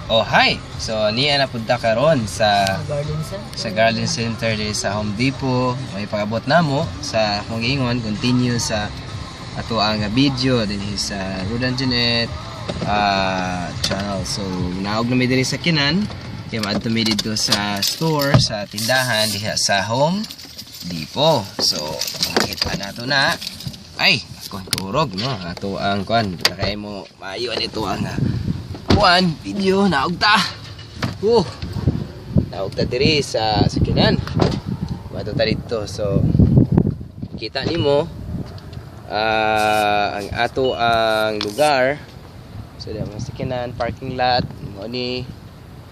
Oh, hi. So niya na punta karon sa Garden Center. Sa Garden Center diri sa Home Depot. May pag-abot namo sa akong giingon, continue sa ato ang video dinhi sa Rodan Jeanette channel. So naog na mi diri sa kinan kay maadto mi didto sa store, sa tindahan diha sa Home Depot. So makita nato na ay kuan kurog no ato ang kuan kay mo maayo ani ito ang kuan video. Naog ta. Naog ta diri sa kinan. Maadto ta didto. So kita nimo ang ato ang lugar. So di mga sakinan, parking lot mo ni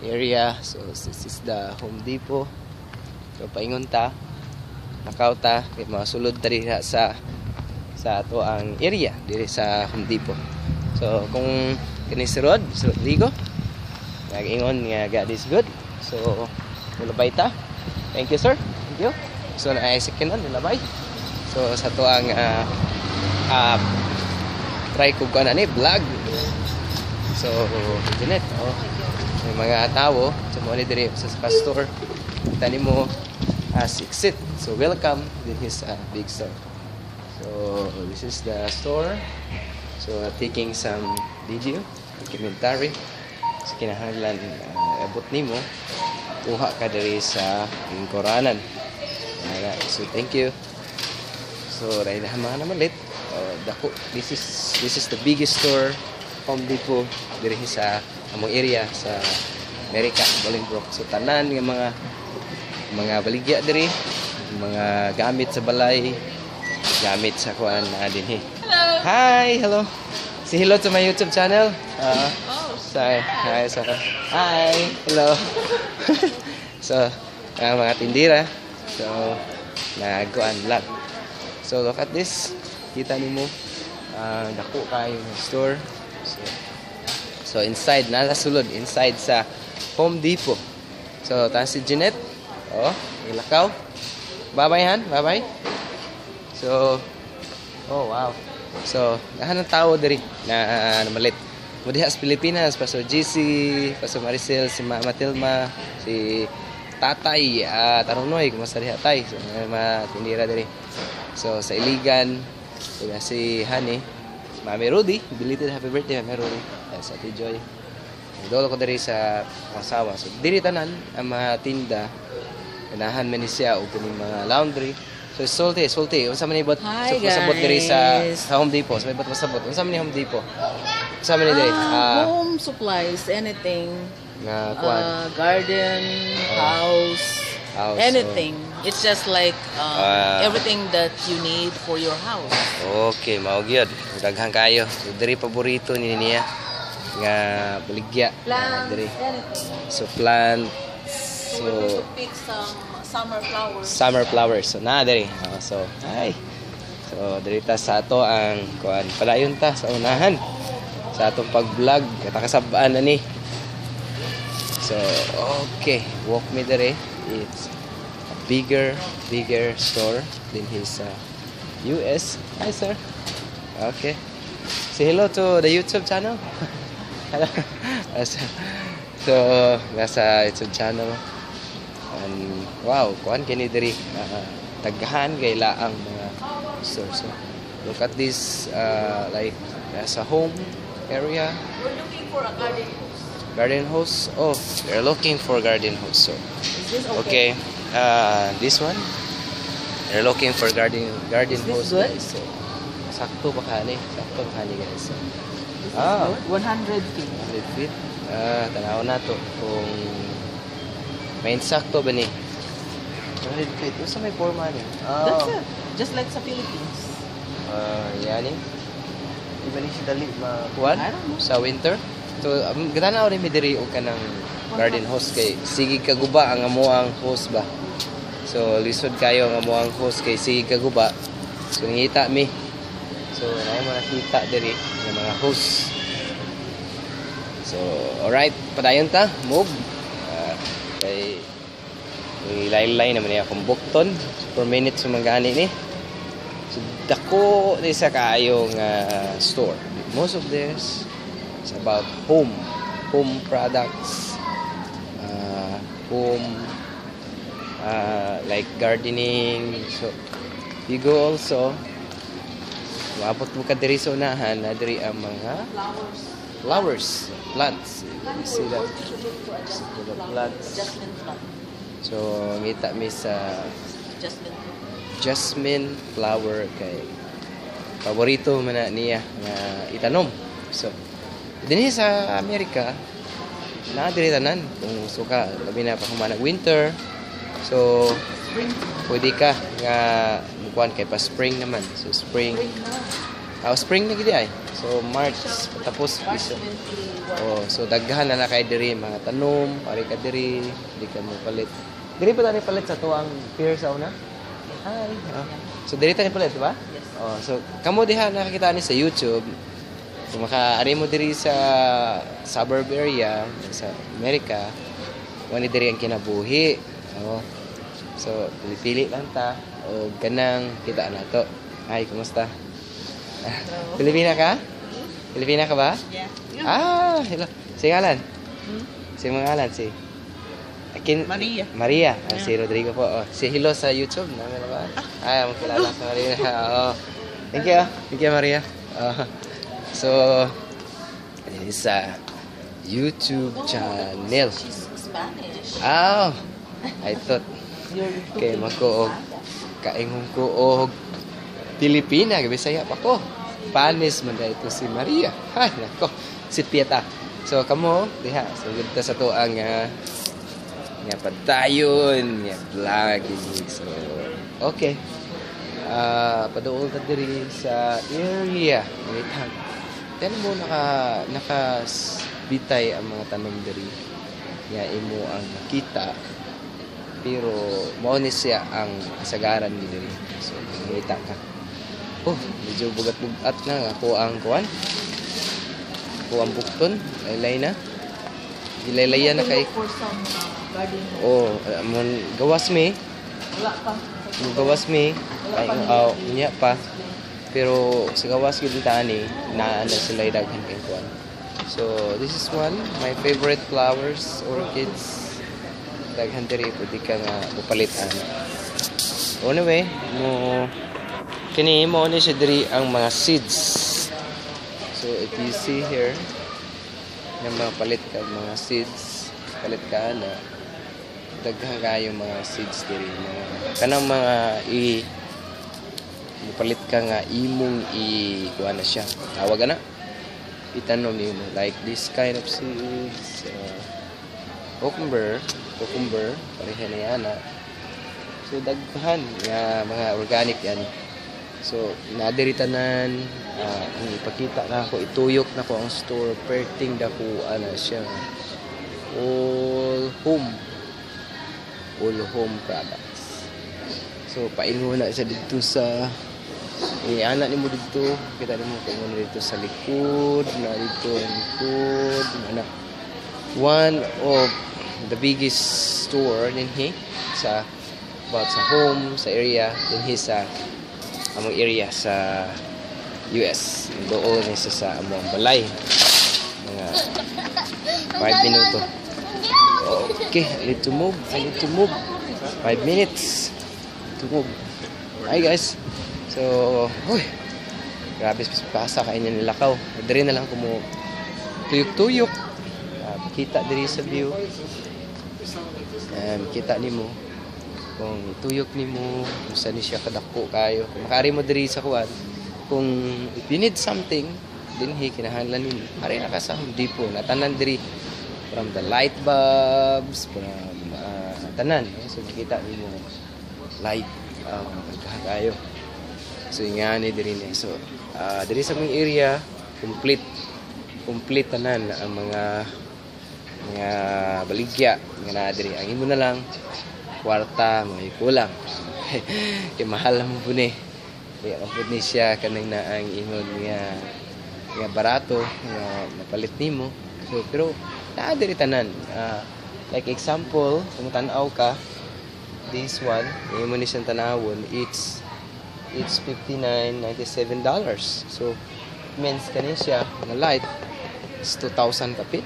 area. So this is the Home Depot. So paingon ta, nakaw ta kay mga sulod ta diha sa ato ang area diri sa Home Depot. So kung kini si Rod, si Rodrigo, nag-ingon nga God is good. So mulabay ta. Thank you, sir. Thank you. So naay sakinan, nilabay. So sa to ang try ko kuan ani vlog. So Jeanette, oh, may mga tao sa mo ni diri sa store. Kita nimo as exit. So welcome din sa big store. So this is the store. So taking some video, documentary. So kinahanglan abot nimo kuha ka diri sa lingkuranan. Alright, so thank you. So right na mga namalit. Dako, this is the biggest store, Home Depot, diri sa among area sa Amerika, Bolingbrook. So tanan nga mga baligya diri, mga gamit sa balay, gamit sa kuan na dinhi. Hello. Hi, hello. Say hello to my YouTube channel. Oh, Sorry. Hi, sorry. Hi. Hello. So, ang mga tindira. So, nag-kuan vlog. So, look at this. Kita nimo ang dako kayo ng store. So inside, nasa sulod, inside sa Home Depot. So, taas si Jeanette. Oh, ilakaw. Bye-bye, han. Bye-bye. So, oh, wow. So, daghan ng tao diri na namalit. Mo diha sa Pilipinas, Pastor GC, Pastor Maricel, si Mama Tilma, si Tatay, Tarunoy, kumusta diha, tay? So, may mga tindira diri. So, sa Iligan, sila si Honey, si Mami Rudy, belated happy birthday, Mami Rudy. Sa Ate Joy. Dolo ko diri sa asawa. So, diri tanan ang mga tinda. Ganahan man ni siya og kining mga laundry. So, sulti, sulti. Unsa man ibot Hi, pasabot diri sa guys. Sa Home Depot? Sa ibot pasabot. Unsa man ni Home Depot? Unsa man ni diri? Home supplies, anything. Nga kuan. Garden, house, House, anything. It's just like everything that you need for your house. Okay, mao gyud. Daghan kayo. So diri paborito ni niya nga baligya. Plants, diri. Anything. So plant, So, so we're going to pick some summer flowers. Summer flowers. So na diri. Oh, so ay. So diri ta sa ato ang kuan, padayon ta sa unahan sa atong pag-vlog katakasab-an na ni. So okay, walk me diri. It's a bigger bigger store than his US. Hi, sir. Okay. Say hello to the YouTube channel. Hello. So, nasa YouTube channel. And wow, kuan kini diri daghan kay laang mga store. So, look at this, like nasa home area. We're looking for a garden hose. Garden hose. Oh, they're looking for garden hose. So, Is this okay? Okay. This one. They're looking for garden Is this hose, good? Guys. So, sakto ba kani? Sakto ba kani, guys? So, This is Ah. good. 100 feet. 100 feet. Ah, tanaw na to kung may insakto ba ni. 100 feet. Unsa may forma ni? Ah, That's it. Just like sa Philippines. Ah, yani. Di ba ni siya dali makuan? I don't know. Sa winter? So, gatanaw rin mi diri og kanang garden hose kay sige kaguba ang amoang hose ba. So, lisod kayo ang amoang hose kay sige kaguba. So, nangita mi. So, naay mga nakita diri ng mga hose. So, alright, padayon ta, move. Kay ilaylay naman niya akong bukton. So, per minutes man gani ni. So, dako ni sa kaayong store. Most of this is about home. home products, home like gardening. So you go also, maabot mo ka diri sa unahan na diri ang mga Flowers. Flowers, plants. You see that? Or you should look for a jasmine The flower. Plants. Jasmine plant. So ngita mi sa Jasmine plant. Jasmine flower kay paborito man na niya nga itanom. So dinhi sa Amerika naa diri tanan kung gusto ka, labi na pa human winter. So Spring. Pwede ka nga mukuan kay pa spring naman. So spring. Spring na. Ah, spring na gid ay. So March tapos March bisa. 21. Oh, so daghan na na kay diri mga tanom, ari ka diri, di ka mo palit. Diri pa tani palit sa tuang pier sa una? Hi. Oh. So diri tani palit, di ba? Yes. Oh, so kamo diha nakakita ni sa YouTube. Kung makaari mo diri sa suburb area sa Amerika, wani diri ang kinabuhi. Oh. So pili-pili lang ta o ganang kita na to. Hi, kumusta? Hello. Pilipina ka? Pilipina ka ba? Yeah. Ah, hello. Si ngalan? Hmm? Si mga ngalan si Akin Maria. Maria. Ah, si Rodrigo po. Oh, si hello sa YouTube. Namin na ba? Ay, ang kilala sa Maria. Oh. Thank you. Thank you, Maria. Oh. So, this is a YouTube channel. She's Spanish. Oh, I thought You're kay mako og kaingon ko og Pilipina, Bisaya pa ko. Panis man ito si Maria. Ay, nako. Si Pieta. So kamo diha sugod ta sa tuang nga nga padayon nga vlog ini. So okay. Ah, paduol ta diri sa area. Wait lang. Yan mo naka bitay ang mga tanom diri nga imo ang makita, pero mao ni siya ang kasagaran ni diri. So mangita ka. Oh, medyo bugat-bugat na ako ang kuan. Ako ang bukton, laylay na. Gilaylayan na kay Look for some garden. Oh, mon gawas mi, Wala pa. mo gawas mi. Ay, oh, unya pa. Pero sa gawas gyud ta ani, naa na sila daghan kay kuan. So, this is one my favorite flowers, orchids. Daghan diri, pwede ka nga mupalit ana. Anyway, mo kini mo ni siya diri ang mga seeds. So if you see here, nga mga palit ka mga seeds, palit ka na daghan kayo mga seeds diri, mga kanang mga i mupalit ka nga imong i kuha na siya. Tawag ana. Itanom nimo like this kind of seeds, cucumber, cucumber, pareha na yan. So daghan nga mga organic yan. So naa diri tanan, ang ipakita na ako, ituyok na ko ang store, perting dako ana siya. All home products. So paingon na siya dito sa ana nimo dito, kita nimo kung ano dito sa likod, na dito ang likod, ana. One of the biggest store dinhi sa about sa home sa area dinhi sa among area sa US. Doon ni sa among balay. Mga 5 minuto. Okay, I need to move. I need to move. 5 minutes to move. Hi, guys. So, huy. Grabe pasa kay niya nilakaw. Diri na lang ko mo tuyok-tuyok. Kita diri sa view. Kita nimo kung tuyok nimo kung saan ni siya kadako kayo. Kung makaari mo diri sa kuan, kung if you need something dinhi kinahanglan nimo, ari na ka sa Home Depot. Natanan diri from the light bulbs, from tanan. Eh. So kita nimo light kayo. So nga ni diri ni. So diri sa among area complete complete tanan ang mga baligya nga naa diri. Ang imo na lang kwarta may kulang. Kay mahal man pud ni. Kaya kapud ni siya kanang naang ingon nga nga barato nga mapalit nimo. So pero naa diri tanan. Like example, kung tan-aw ka this one, imo ni siyang tanawon, it's $59.97. So means kani siya nga light is 2,000 kapit.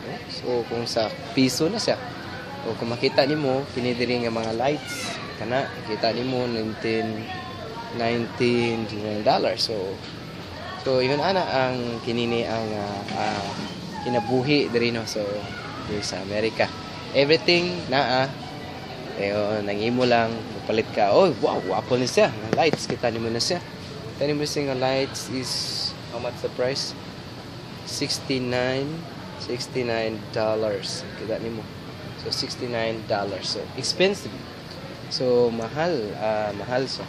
No? So kung sa piso na siya. O kung makita nimo kini diri nga mga lights kana, kita nimo 19 $19. So ingon ana ang kinini ang kinabuhi diri, no? So diri sa Amerika, everything naa. Pero nang imo lang palit ka. Oh wow, wapo ni siya nga lights. Kita nimo na siya. Kita nimo siya nga lights is, how much the price? 69 $69. Kita nimo. So $69. So expensive. So mahal, mahal siya.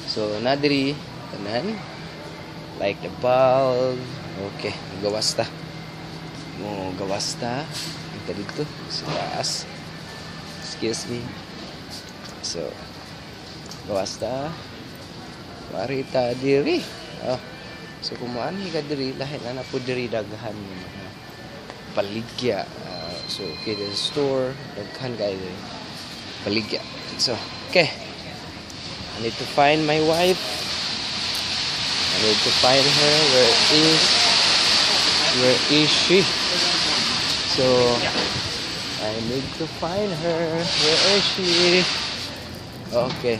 So na diri tanan, like the bulb. Okay, gawas ta. Mo gawas ta. Ito dito sa taas. Excuse me. So gawas ta. Mari ta diri. Oh. So kung moanhi ka diri, lahi na na po diri, daghan nga mga baligya. So okay, the store, daghan kaayo diri. Baligya. So, okay. I need to find my wife. I need to find her. Where is she? So I need to find her. Where is she? Okay.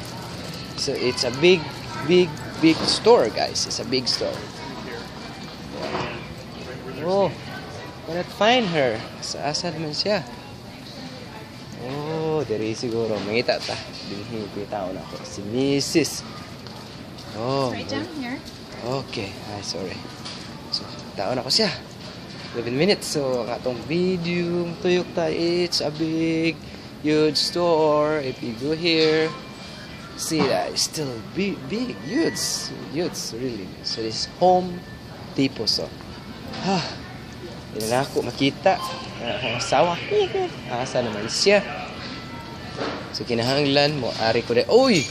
So it's a big, big, big store, guys. It's a big store. Oh, cannot find her. Sa asa man siya? Oh, diri siguro. Mangita ta. Dinhi kita na ako. Si Mrs. Oh. Right down here. Okay. Ay, sorry. So, taon ako siya. 11 minutes. So, ang atong video, tuyok ta. It's a big, huge store. If you go here, see that it's still big, big, huge, huge, really. So, this Home Depot. So, ha, hindi na ako makita. Ang asawa. Asa naman siya? So, kinahanglan mo, ari ko rin. Uy!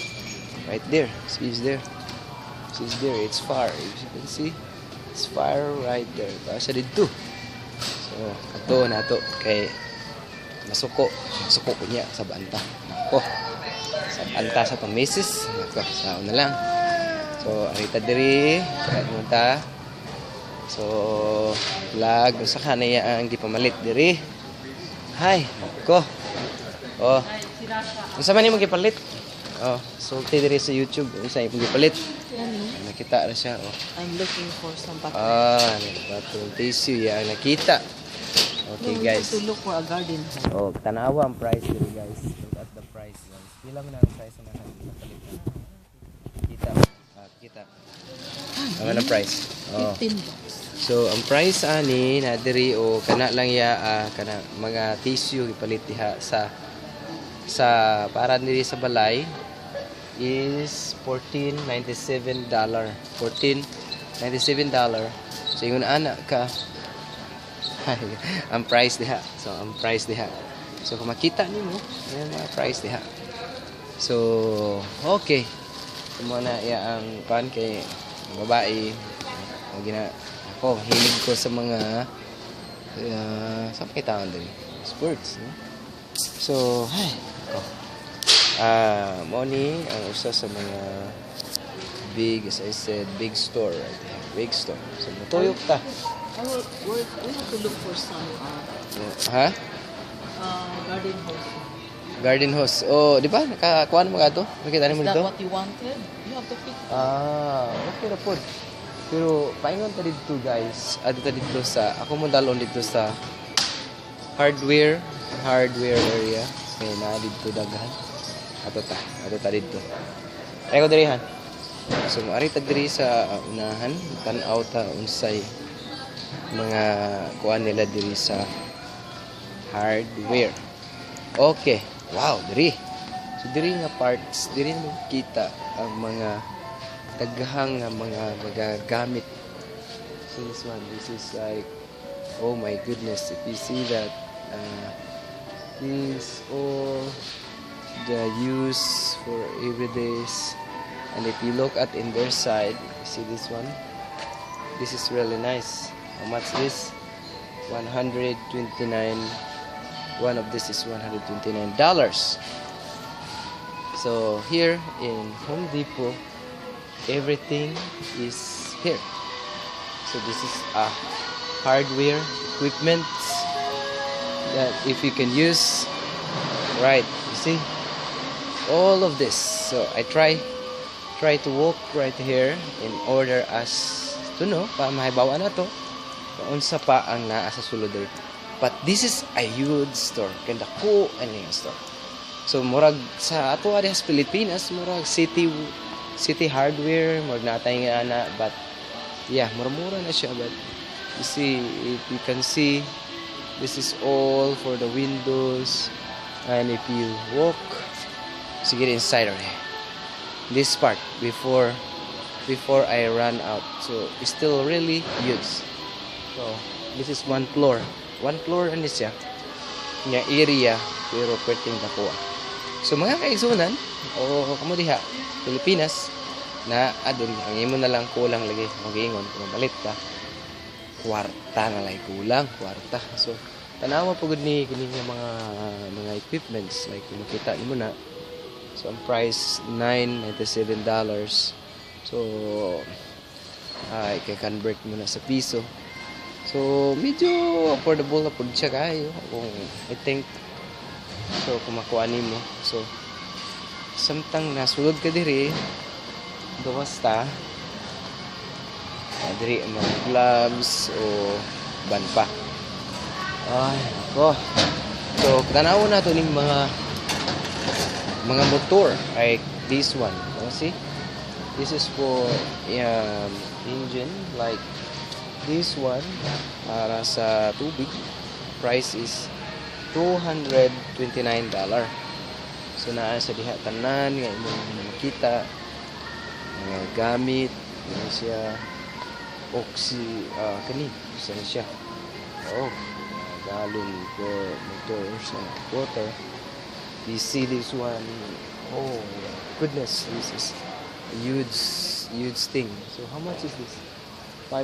Right there. She's there. She's there. It's far. If you can see, it's far right there. Para siya dito. So, ato na to kay masuko. Masuko ko niya sa banta. Nako. Sa banta sa tong misis. Nako, sa na lang. So, arita diri, kaya mo ta. So, vlog usa ka na iya ang gipamalit diri. Hi, nako. Oh. Unsa man imong gipalit? Oh, sulti diri sa YouTube, unsa imong gipalit? Ay, nakita na siya, oh. I'm looking for some bathroom. Ah, bathroom tissue ya ang nakita. Okay, No, we guys. have to look for a garden hose. Oh, tanawa ang price diri, guys. Look at the price, guys. Pila man ang price na napalit? Kita. Ah, kita. Ang ang price. Oh. $15. So, ang price ani na diri o kana lang ya, kana mga tissue gipalit diha sa para diri sa balay is $14.97. $14.97. So ingon ana ka ang price diha. So ang price diha. So kung makita nimo, ayan mga price diha. So okay. Mo na iya ang kuan kay babae o gina ako, hilig ko sa mga sa pakitaan din sports, no? So hay ako, mo ni ang usa sa mga big, as I said, big store right there. Big store. So mutuyok ta. I will, we have to look for some Ha. Garden hose. Garden hose. Oh, di ba nakakuha mo ka to? Nakita mo Is that dito? what you wanted? You have to pick. Ah, okay na po. Pero paingon ta dito, guys. Adto ta dito sa ako mo dalon dito sa hardware area. Kay na dito daghan. Ato ta dito. Ay ko diri han. So moari ta diri sa unahan, tan-aw ta unsay mga kuan nila diri sa hardware. Okay. Wow, diri. So diri nga parts, diri mo kita ang mga daghang nga mga magagamit. So this one, this is like, oh my goodness, if you see that, this all the use for everydays. And if you look at in their side, you see this one? This is really nice. How much this? 129. One of this is $129. So here in Home Depot, everything is here. So this is a hardware. Equipment that if you can use, right? You see all of this. So I try to walk right here in order as to know pa mahibaw nato kung unsa pa ang naa sa sulod diri. But this is a huge store. Kay dako ani nga store. So murag sa ato diha sa Pilipinas, murag City Hardware, murag natay nga ana, but yeah, mura-mura na siya. But you see, if you can see, this is all for the windows, and if you walk, so get inside already. This part before I run out. So it's still really huge. So this is one floor. One floor ani siya nga area, pero perting dako. So mga kaigsunan o kamo diha Pilipinas na adun, ang imo na lang kulang lagi magiingon kung malit ka, kwarta na lang kulang, kwarta. So tanawa pugod ni kini nga mga equipments, like kung makita nimo na. So ang price, $997. So ay kay convert mo na sa piso. So medyo affordable na pud siya kayo kung I think so, kung makuha nimo. So samtang nasulod ka diri, gawas ta diri ang mga gloves o ban pa. Ay ako, so tanaw na to ning mga motor, like this one. Oh, see, this is for engine. Like this one, para sa tubig, price is $229. So naa sa diha tanan nga imong makita, mga gamit na siya, oxy, kani sa siya, oh, gallon for motor sa water. You see this one? Oh goodness, this is a huge, huge thing. So how much is this?